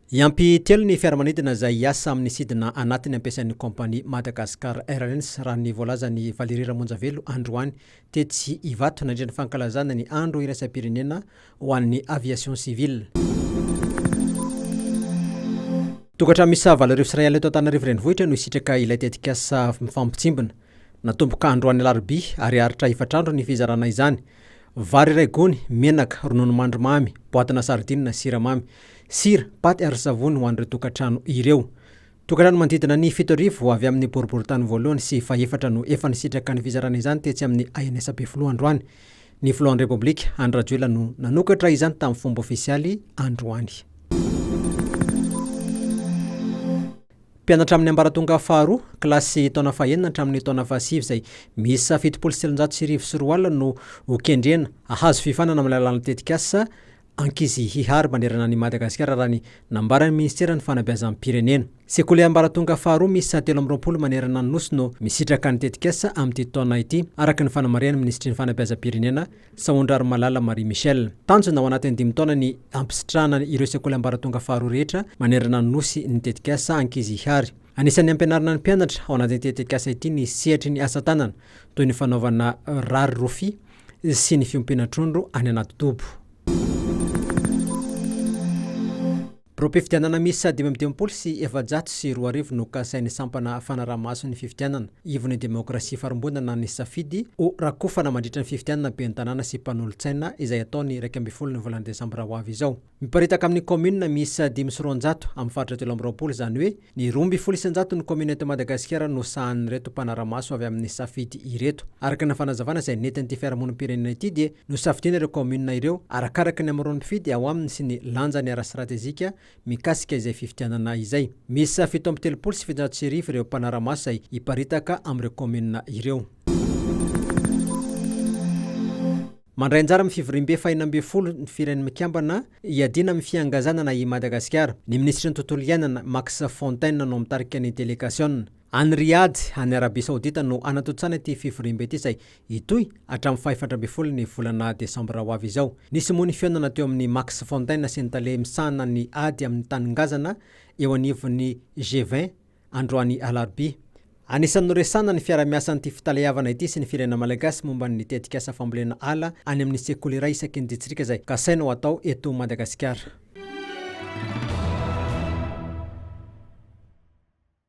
Hiampy telo ny fiaramanidina izay hiasa amin'ny sidina anatiny ampiasain'ny kaompania Madagascar Airlines, raha ny voalazan'i Valérie Ramonjavelo androany tetsy Ivato nandritra ny fankalazana ny Andro iraisam-pirenena ho an'ny aviation civile. Tokantrano miisa 2008 eto Antananarivo Renivohitra no hisitraka ilay tetikasa mifampitsimbina. Natomboka androany alarobia ary haharitra efatra andro ny fizarana izany. Vary iray gony, menaka, ronono mandry mamy, boatina sardine, siramamy, sira, paty ary savony ho an'ireo tokantrano ireo. Tokantrano manodidina ny 7000 avy amin'ny boriborintany voalohany sy fahefatra no efa nisitraka ny fizarana izany tetsy amin'ny ANS Befiloha androany. Ny filohan'ny Repoblika, Andry Rajoelina no nanokatra izany tamin'ny fomba ofisialy androany. Mpianatra amin'ny ambaratonga faharoa, kilasy taona fahenina hatramin'ny taona fahasivy izay miisa 2070 no ho kendrena hahazo fiofanana amin'ny alalan'ny tetikasa Ankizy Hihary manerana an'i Madagasikara raha ny nambaran'ny minisiteran'ny fanabeazam-pirenena. Sekoly ambaratonga faharoa miisa 23 manerana ny Nosy no misitraka ny tetikasa amin'ity taona ity, araka ny fanamarihan'ny minisitry ny fanabeazam-pirenena, Sahondrarimalala Marie Michelle. Tanjona ao anatin'ny dimy taona ny hampisitrahana ireo sekoly ambaratonga faharoa rehetra manerana ny Nosy ny tetikasa Ankizy Hihary. Anisan'ny ampianarina ny mpianatra ao anatin'ity tetikasa ity ny sehatry ny asa tanana toy ny fanaovana rary rofia sy ny fiompiana trondro any anaty dobo. Biraom-pifidianana miisa 2055 no kasain'ny sampana fanaraha-maso ny fifidianana, ivon'ny demokrasia ifarimbonana ny safidy, ho rakofana mandritra ny fifidianana ben'ny tanàna sy mpanolotsaina izay hatao ny 11 ny volana desambra ho avy izao. Miparitaka amin'ny kaominina miisa 205 amin'ny faritra 23, izany hoe ny 12% ny kaominina eto Madagasikara no sahanin'ireto mpanara-maso avy amin'ny safidy ireto. Araka ny fanazavana izay nentin'ity fiarahamonim-pirenena ity dia nosafidiana ireo kaominina ireo arakaraka ny hamaroan'ny mpifidy ao aminy sy ny lanjany ara-stratejika mikasika izay fifidianana izay. Miisa 1737 ireo mpanara-maso izay hiparitaka amin'ireo kaominina ireo. Mandray anjara amin'ny fivoriambe faha-16 ny Firenena Mikambana hiadiana amin'ny fihangazanana i Madagasikara. Ny minisitry ny Tontolo iainana, Max Fontaine no mitarika ny delegasiona. Any Riyadh, any Arabia Saodita no hanatontosana ity fivoriambe ity izay hitohy hatramin'ny faha-14 ny volana desambra ho avy izao. Nisy moa ny fihaonana teo amin'i Max Fontaine sy ny tale misahana ny ady amin'ny tany ngazana eo anivon'ny G20, androany alarobia. Anisan'ny noresahana ny fiarahamiasan'ity fitaleavana ity sy ny firenena malagasy momba ny tetikasa fambolena ala any amin'ny sekoly iray isaky ny distrika izay kasaina ho atao eto Madagasikara.